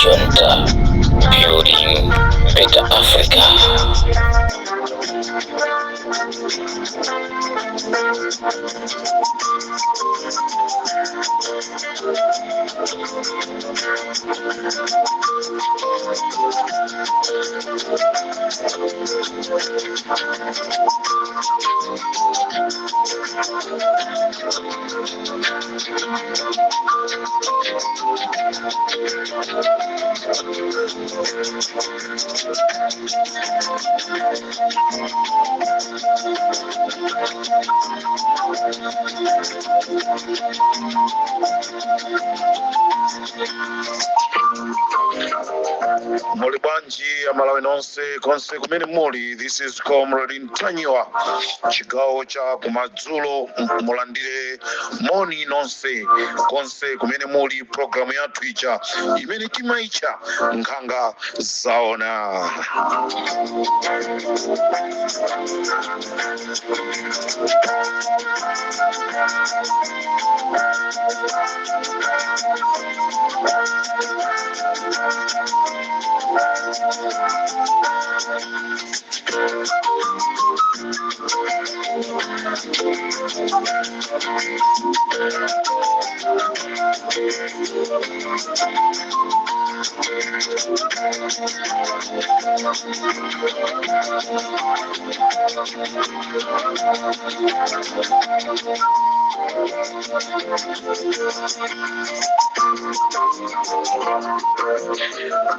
Junta, building better Africa. Muli bwanji Amalawi nonse konse kumene muli? This is Comrade Ntanyiwa, chigawo cha kumadzulo. Mulandire moni nonse konse kumene muli. Programu yathu ija imene timaitcha Nkhanga Zaona.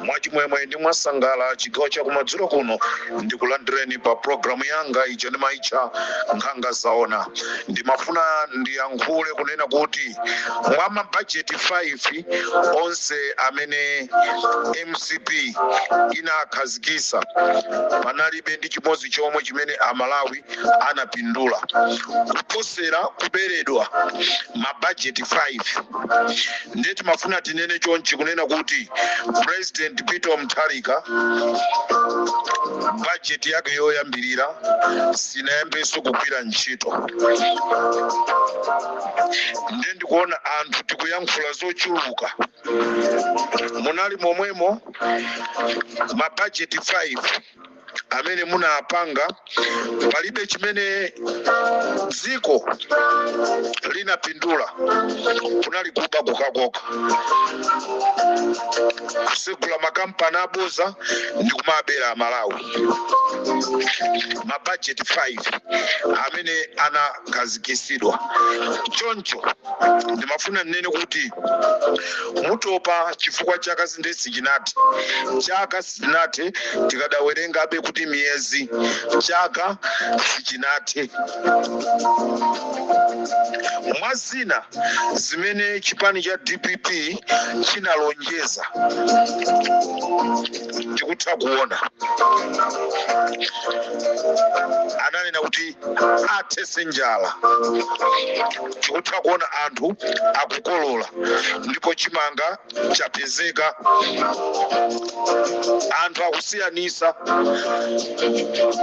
Mwachimwemwe ndi mwasangala, chigawo cha kumadzulo kuno ndikulandireni pa programu yanga ija ndimaitcha Nkhanga Zaona. Ndimafuna ndiyankhule kunena kuti mwa mabajeti 5 onse amene MCP inakhazikisa, panalibe ndi chimodzi chomwe chimene Amalawi anapindula kuposera kuberedwa mabajeti 5. Ndiye timafuna tinene chonchi kunena kuti President Peter Mutharika bajeti yake yoyambirira sinayambenso kugwira ntchito. Ndiye ndikuona anthu tikuyankhula zochuluka. Munali momwemo mabajeti 5 amene munapanga, palibe chimene dziko linapindula. Kunali kuba kokhakokha, kusegula makampani aboza ndi kumabera Amalawi. Mabajeti 5 amene anakhazikisidwa. Choncho ndimafuna ndinene kuti mutopa, chifukwa chaka sichinathe, chaka sichinathe. Tikadawerengabe kuti miyezi, chaka sichinathe. Mwa zina zimene chipani cha DPP chinalonjeza, tikutha kuona ananena kuti athese njala. Tikutha kuona anthu akukolola ndipo chimanga chapezeka. Anthu akusiyanisa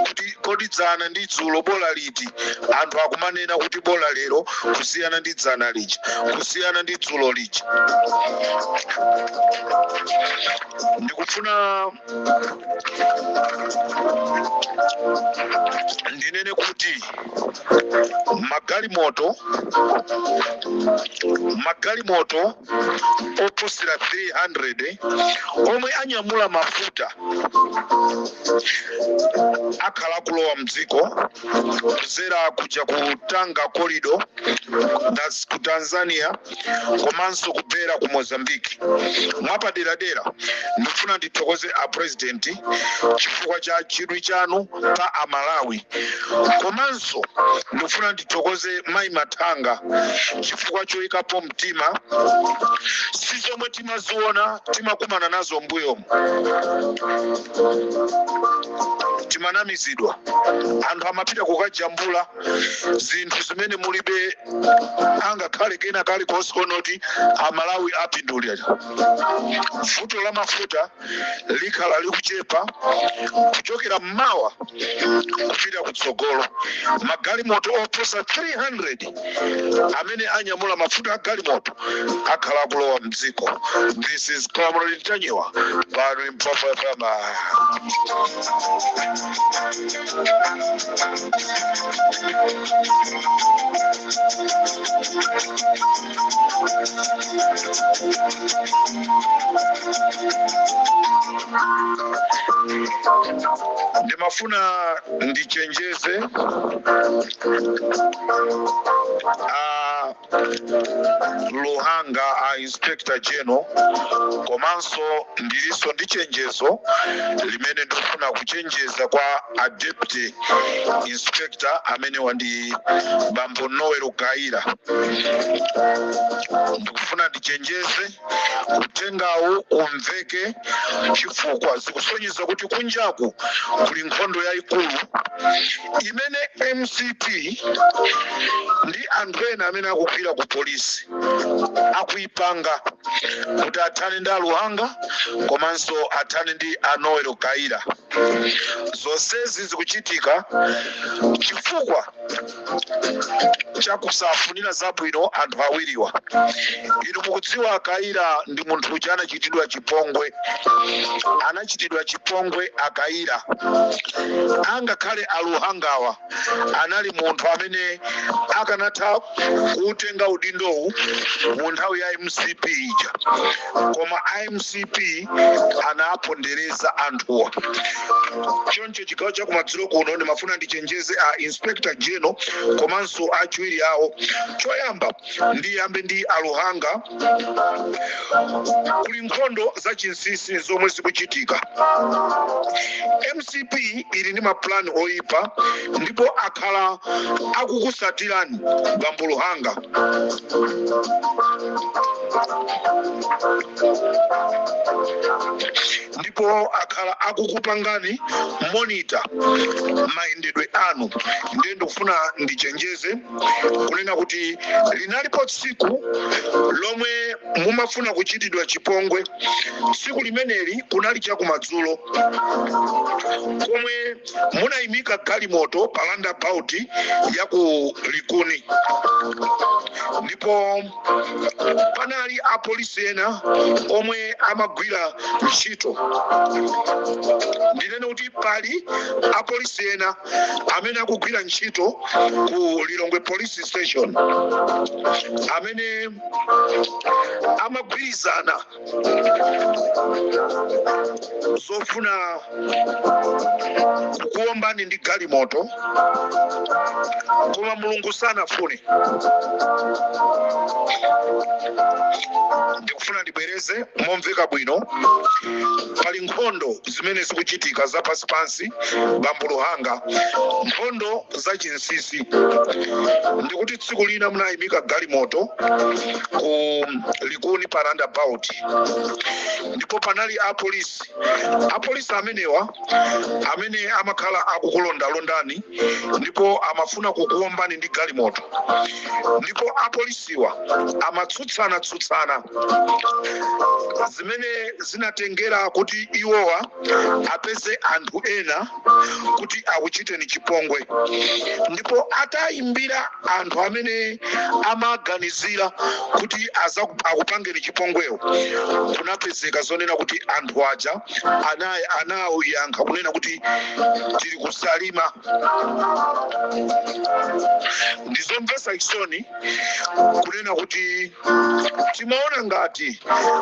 kuti kodi dzana ndi dzulo bola liti? Anthu akumanena kuti bola lero kusiyana ndi dzana lija, kusiyana ndi dzulo lija. Ndikufuna ndinene kuti magalimoto oposera 300 omwe anyamula mafuta akhala akulowa mdziko kuzera kuja ku Tanga corridor, that's ku Tanzania, komanso kupera ku Mozambique. Mwapaderadera ndikufuna ndithokoze a President chifukwa cha chidwi chanu pa Amalawi, komanso ndikufuna ndithokoze Mayi Mathanga chifukwa choyikapo mtima. Si zomwe timaziona, timakumana nazo mbuyomu. Timanamizidwa, anthu amapita kukajambula zinthu zimene mulibe angakhale kena kalikonse konoti Amalawi apindulira. Vuto la mafuta likhala likuchepa kuchokera mmawa kupita kutsogolo. Magalimoto oposa 300 amene anyamula mafuta a galimoto akhala akulowa mdziko. This is Comrade Ntanyiwa pa Limpopo FM. Ndimafuna ndichenjeze a Luhanga, a Inspector General, komanso ndilinso ndi chenjezo limene ndikufuna kuchenjeza kwa a Deputy Inspector amenewa ndi bambo Noel Kaira. Ndikufuna ndichenjeze, uthengawu umveke, chifukwa zikusonyeza kuti kunjaku kuli nkhondo yayikulu imene MCP ndi anthu ena amene akugwira ku polisi akuipanga kuti athane ndi aLuhanga komanso athane ndi a Noel Kaira. Zonsezi zikuchitika chifukwa chakusafunira zabwino anthu awiriwa. Inu mukudziwa, Kaira ndi munthu uja anachitidwa chipongwe, anachitidwa chipongwe aKaira. Angakhale aLuhangawa anali munthu amene akanatha kuutenga udindowu mu nthawi ya MCP ija, koma iMCP anapondereza anthuwa. Choncho chigawo chakumadzulo kuno ndimafuna ndichenjeze a Inspector General komanso achiwiri awo. Choyamba ndiyambe ndi aLuhanga. Kuli nkhondo zachinsinsi zomwe zikuchitika. MCP ili ndi mapulani oyipa ndipo akhala akukusatirani, bambo Luhanga, ndipo akhala akukupangani monitor mayendedwe anu. Ndiye ndikufuna ndichenjeze kunena kuti linalipo tsiku lomwe mumafuna kuchitidwa chipongwe. Tsiku limeneli kunali chakumadzulo komwe munayimika galimoto pa roundabout ya ku Likuni, ndipo panali apolisi ena omwe amagwira ntchito. Ndinene kuti pali apolisi ena amene akugwira ntchito ku Lilongwe Police Station amene amagwirizana zofuna kukuombani ndi galimoto, koma Mulungu sanafune. Ndikufuna ndibwereze momveka bwino, pali nkhondo zimene zikuchitika za pansipansi, bambo Luhanga, nkhondo za chinsinsi. Ndikuti tsiku lina munayimika galimoto ku Likuni pa roundabout, ndipo panali apolisi. Apolisi amenewa amene amakhala akukulondalondani ndipo amafuna kukuombani ndi galimoto, ndipo apolisiwa amatsutsana-tsutsana zimene zinatengera kuti iwowa apeze anthu ena kuti akuchiteni chipongwe. Ndipo atayimbira anthu amene amaganizira kuti akupangeni chipongwewo, kunapezeka zonena kuti anthu aja anayankha kunena kuti tili kuSalima. Ndizomvetsa chisoni kunena kuti timaona ngati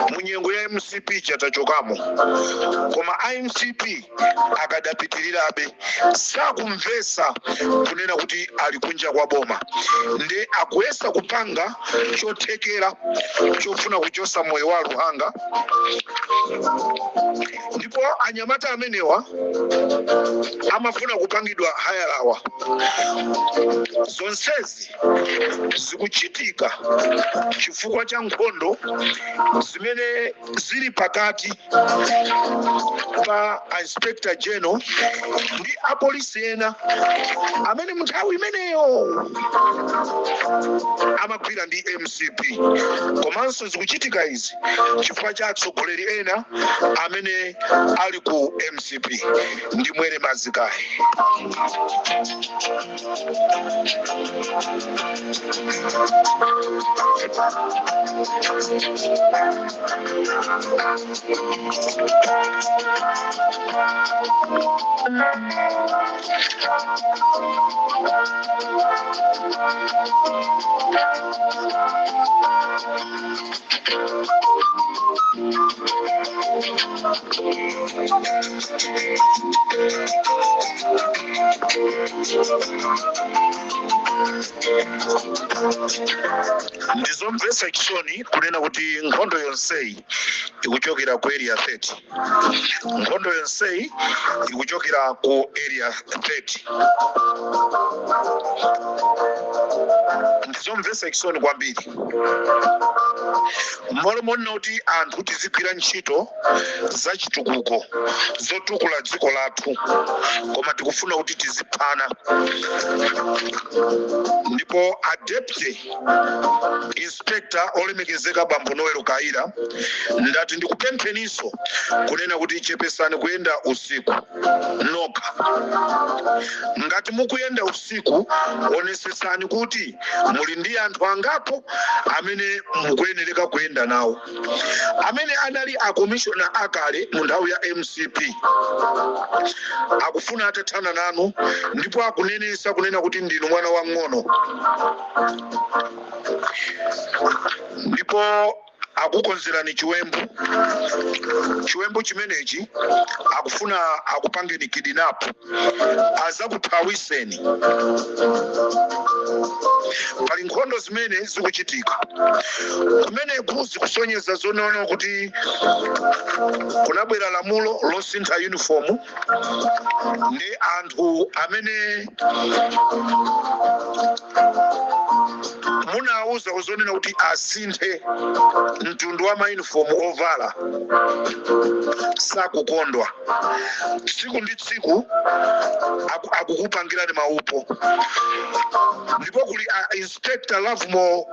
munyengo ya MCP chatachokamo, koma iMCP akadapitirirabe. Sakumvetsa kunena kuti ali kunja kwa boma, ndi akuyesa kupanga chothekera chofuna kuchosa moyo wa Luhanga. Ndipo anyamata amenewa amafuna kupangidwa hire awa. Zonsezi zikuchitika chifukwa cha nkhondo zimene zili pakati pa Inspector General ndi apolisi ena amene munthawi imeneyo amagwira ndi MCP, komanso zikuchitika izi chifukwa cha atsogoleri ena amene ali ku MCP. Ndimwere mazikayi. Ndizomvetsa chisoni kunena kuti nkhondo yonseyi ikuchokera ku Area 30. Nkhondo yonseyi ikuchokera ku Area 30. Ndizomvetsa chisoni kwambiri. Mmalo monena kuti anthu tizigwira ntchito zachitukuko zotukula dziko lathu, koma tikufuna kuti tiziphana. Ndipo a Deputy Inspector olemekezeka bambo Noel Kaira, ndati ndikupempheninso kunena kuti chepesani kuyenda usiku nokha. Ngati mukuyenda usiku, onesesani kuti muli ndi anthu angapo amene mukuyenereka kuyenda nawo. Amene anali akomishona akale mu nthawi ya MCP akufuna atathana nanu, ndipo akunenesa kunena kuti ndinu mwana wang'ono, ndipo akukonzerani chiwembu. Chiwembu chimenechi akufuna akupangeni kidnap, azakuthawiseni. Pali nkhondo zimene zikuchitika kumeneku, zikusonyeza zonono kuti kunabwera lamulo losintha uniform, ndi anthu amene munawuza kuzonena kuti asinthe mtundu wa mauniform ovala sakukondwa. Tsiku ndi tsiku akukupangirani maupo. Ndipo kuli a Inspector Lovemore,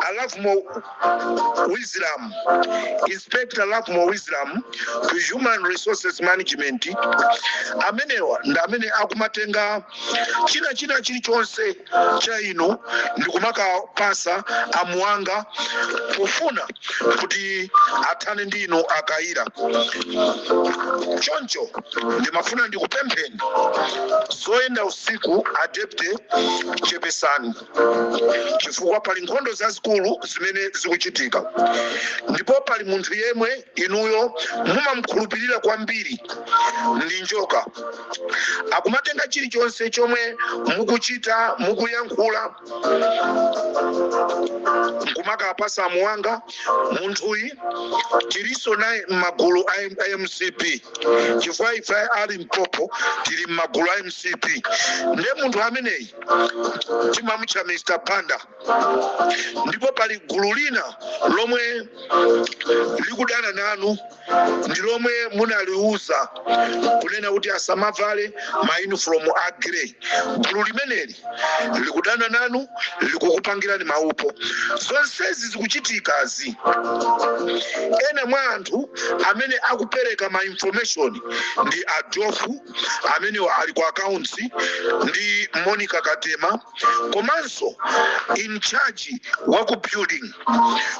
a Lovemore Wislam, Inspector Lovemore Wislam ku Human Resources Management. Amenewa ndi amene akumatenga china chilichonse cha inu ndikumakapasa amuwanga pofuna kuti athane ndi inu akayira. Choncho ndimafuna ndikupempheni, zoyenda usiku a Deputy chepesani, chifukwa pali nkhondo zazikulu zimene zikuchitika. Ndipo pali munthu yemwe inuyo mumamkhulupirira kwambiri, ndi njoka. Akumatenga chilichonse chomwe mukuchita, mukuyankhula, nkumakapasa amuwanga. Munthuyi tiliso naye m'magulu a MCP, chifukwa ife ali Limpopo tili m'magulu a MCP. Nde munthu ameneyi timamutcha Mr Panda. Ndipo pali gulu lina lomwe likudana nanu, ndi lomwe munaliuza kunena kuti asamavale mauniform a grey. Gulu limeneli likudana nanu, likukupangirani maupo. Zonsezi zikuchitikazi, ena mwa anthu amene akupereka ma information ndi Ajofu amene ali ku accounts, ndi Monica Katema, komanso in charge wa ku building.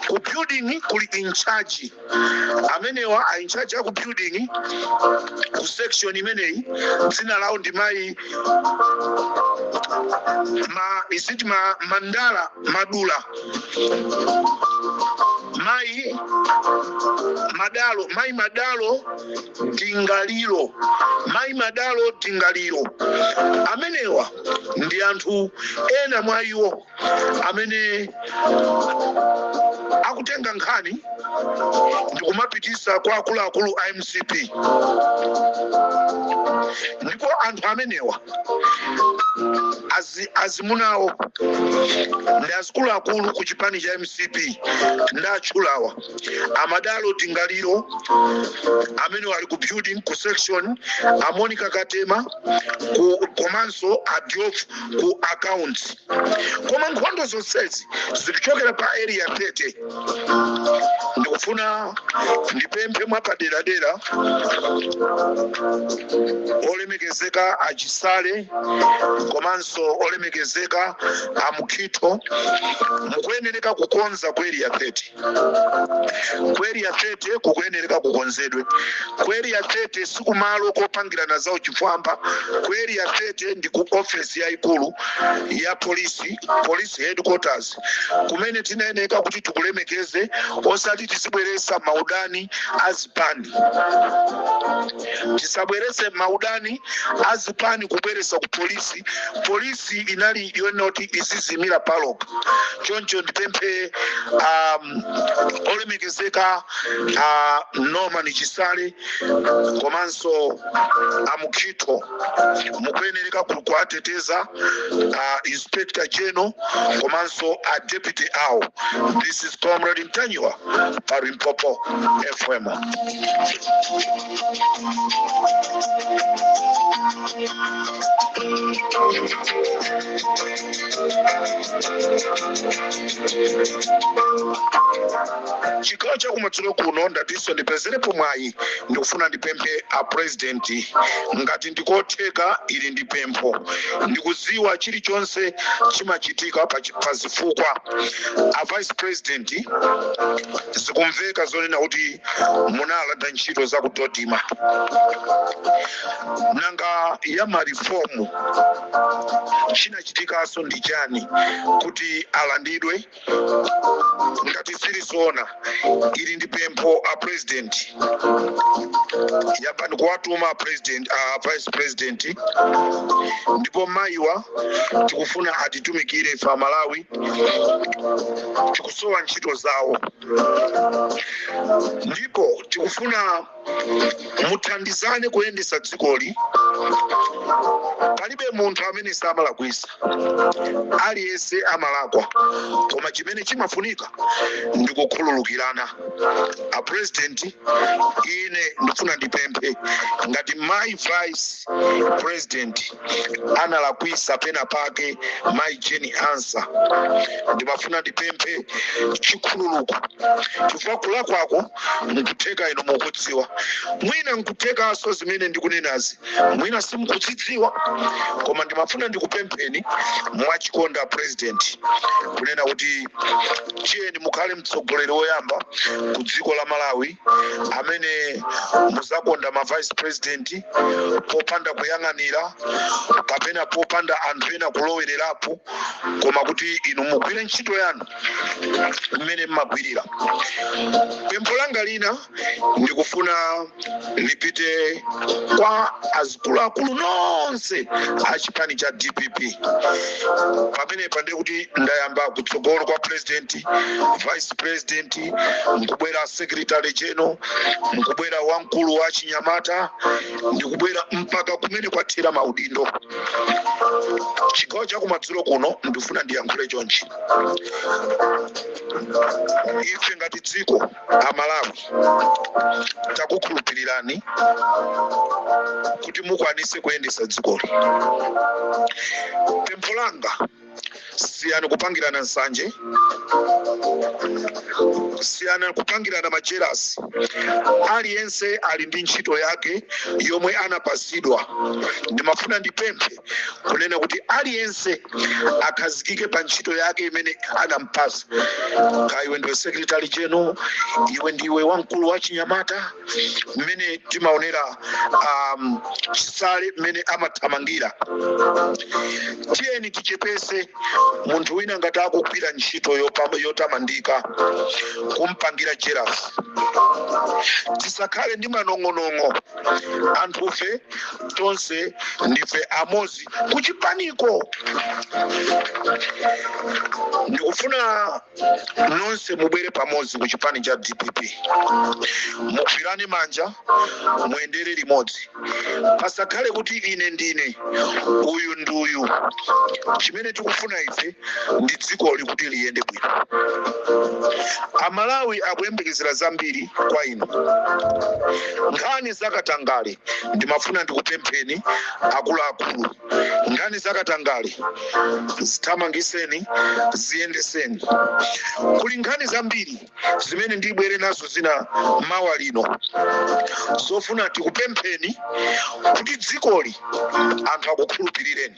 Ku building kuli in charge. Amenewa a in charge aku building ku section imeneyi, dzina lawo ndi mayi ma isiti ma Mandala Madula. Mayi Madalo, mayi Madalo Dingaliro, mayi Madalo Dingaliro. Amenewa ndi anthu ena mwa iwo amene akutenga nkhani ndikumapitisa kwa akuluakulu a MCP. Ndipo anthu amenewa azimunawo ndi azikuluakulu ku chipani cha MCP. Ndatchulawa Amadalo Dingaliro amene ali ku building, ku section, a Monica Katema ku komanso a Diof ku accounts. Koma nkhondo zonsezi zikuchokera pa Area 30. Ndikufuna ndipemphe mwapaderadera olemekezeka Achisale komanso olemekezeka Amukhito, mukuyenereka kukonza ku Area 30. Ku Area 30 kukuyenereka kukonzedwe. Ku Area 30 sikumalo kopangirana za uchifwamba. Ku Area 30 ndi ku ofesi yayikulu ya polisi, police headquarters, kumene tinayeneka kuti tikulemekeze, osati tizibweresa maudani azipani. Tisabwerese maudani azipani kubweresa ku polisi. Polisi inali yonoti izizimira paloka. Choncho ndipemphe olemekezeka Norman Chisale komanso Amukhito, mukuyenereka kuwateteza Inspector General komanso a deputy awo. This is Comrade Ntanyiwa pa Limpopo FM. Chigawo chakumadzulo kuno ndatinso ndipezerepo mwayi, ndikufuna ndipemphe a president ngati ndikotheka. Ili ndi pempho. Ndikudziwa chilichonse chimachitika pa zifukwa. A vice president, zikumveka zonena kuti munalanda ntchito za ku DoDMA. Nanga ya ma reform chinachitikanso ndi chani kuti alandidwe, ngati zili zoona? Ili ndi pempho a president. Yambani kuwatuma a president, a vice president. Ndipo mayiwa tikufuna atitumikire ife Amalawi, tikusowa ntchito zawo. Ndipo tikufuna muthandizane kuyendesa dzikoli. Palibe munthu amene samalakwisa, aliyense amalakwa, koma chimene chimafunika ndi kukhululukirana. A president, ine ndifuna ndipemphe, ngati my vice president analakwisa pena pake, mai Jane Ansah, ndimafuna ndipemphe chikhululuko, chifukwa kulakwako nkutheka inu mukudziwa, mwina nkuthekanso zimene ndikunenazi mwina simukuzidziwa, koma ndimafuna ndikupempheni mwachikonda, president, kunena kuti tiyeni mukhale mtsogoleri woyamba ku dziko la Malawi amene muzakonda ma vice president popanda kuyang'anira kapena popanda anthu ena kulowererapo, koma kuti inu mugwire ntchito yanu mmene mmagwirira. Pempho langa lina ndikufuna lipite kwa azikuluakulu nonse a chipani cha DPP. Pamenepa ndiye kuti ndayamba kutsogolo kwa president, vice president, nkubwera secretary general, nkubwera wamkulu wa chinyamata, ndikubwera mpaka kumene kwathera maudindo. Chigawo chakumadzulo kuno ndifuna ndiyankhule chonchi: ife ngati dziko Amalawi takukhulupirirani kuti mukwanise kuyendesa dzikoli. Pempho langa, siyani kupangirana nsanje, siyani kupangirana ma jealous. Aliyense ali ndi ntchito yake yomwe anapasidwa. Ndimafuna ndipemphe kunena kuti aliyense akhazikike pa ntchito yake imene anampasa. Ka iwe ndiwe secretary general, iwe ndiwe wamkulu wa chinyamata, mmene timaonera Chisale mmene amathamangira. Tiyeni tichepese. Munthu Munthu wina ngati akugwira ntchito yotamandika, kumpangira jealous. Tisakhale ndi manong'onong'o. Anthufe tonse ndife amodzi kuchipaniko. Ndikufuna nonse mubwere pamodzi ku chipani cha DPP, mugwirane manja, muyendere limodzi. Pasakhale kuti ine ndine uyu ndi uyu. Chimene tikufuna ife ndi dzikoli kuti liyende bwino. Amalawi akuyembekezera zambiri kwa inu. Nkhani zakatangale, ndimafuna ndikupempheni akuluakulu, nkhani zakatangale zithamangiseni, ziyendeseni. Kuli nkhani zambiri zimene ndibwere nazo zina mawa lino, zofuna tikupempheni kuti dzikoli anthu akukhulupirireni.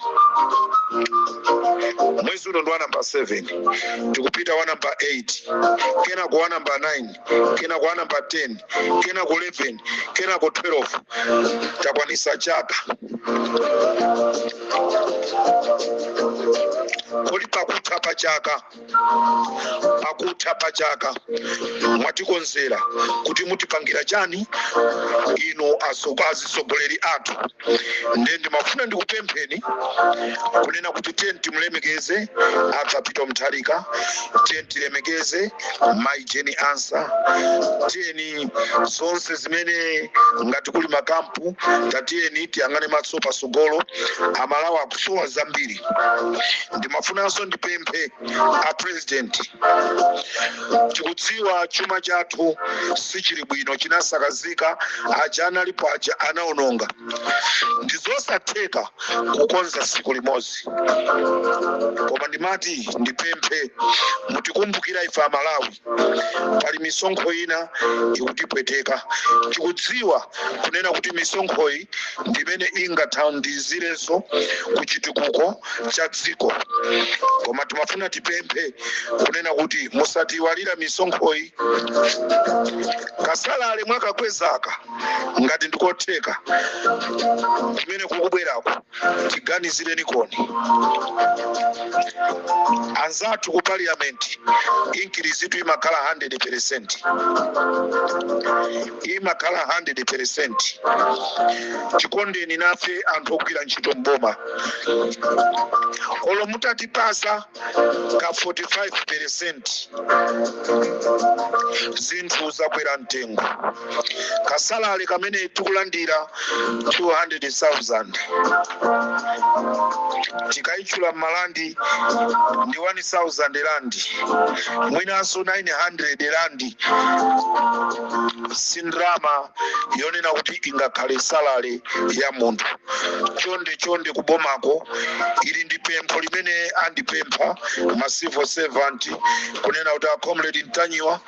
Mwezi uno ndi wa namba 7, tikupita wa namba 8, kenako wa namba 9, kenako wa namba 10, kenako 11, kenako 12. Takwanisa chaka. Kodi pakutha pa chaka mwatikonzera kuti mutipangira chani inu azitsogoleri athu? Nde ndimafuna ndikupempheni kunena kuti tiye timulemekeze Arthur Peter Mutharika, tiye tilemekeze Mai Jane Ansah, tiyeni zonse zimene ngati kuli makampu, tatiyeni tiyang'ane maso pasogolo. Amalawi akusowa zambiri. Ndimafunanso ndipemphe a President. Tikudziwa chuma chathu sichili bwino, chinasakazika, aja analipo aja anaononga. Ndi zosatheka kukonza siku limodzi, koma ndimati ndipemphe mutikumbukira ife Amalawi. Pali misonkho ina ikutipweteka. Tikudziwa kunena kuti misonkhoyi ndimene ingathandizirenso ku chitukuko cha dziko, koma timafuna tipemphe kunena kuti musatiwalira misonkhoyi. Ka salary mwakakwezaka, ngati ndikotheka, kumene kukubwerako tiganizireni koni. Anzathu ku parliament increase tu imakhala 100%, imakhala 100%. Tikondeni nafe anthu ogwira ntchito mboma, olo mutatipasa ka 45%. Zinthu zakwera mtengo. Ka salary kamene tikulandira 200,000, tikayitchula mmalandi ndi 1000 randi, mwinanso 900 randi. Si ndalama yonena kuti ingakhale salary ya munthu. Chonde chonde kubomako, ili ndi pempho limene andipempha ma civil servant kunena kuti, "A Comrade Ntanyiwa,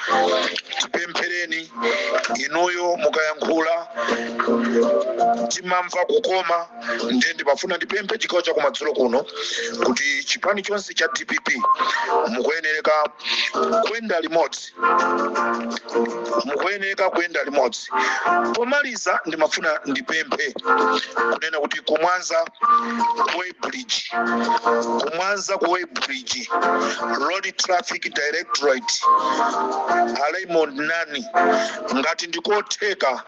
tipemphereni inuyo, mukayankhula timamva kukoma." Ndiye ndimafuna ndipemphe chigawo chakumadzulo kuno kuti chipani chonse cha DPP mukuyenereka kuyenda limodzi, mukuyenereka kuyenda limodzi. Pomaliza, ndimafuna ndipemphe kunena kuti kumwanza ku Weighbridge, kumwanza ku Weighbridge, Road Traffic Directorate, a Raymond Nani, ngati ndikotheka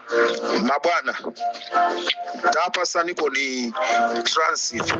mabwana, tapasaniko ni transfer.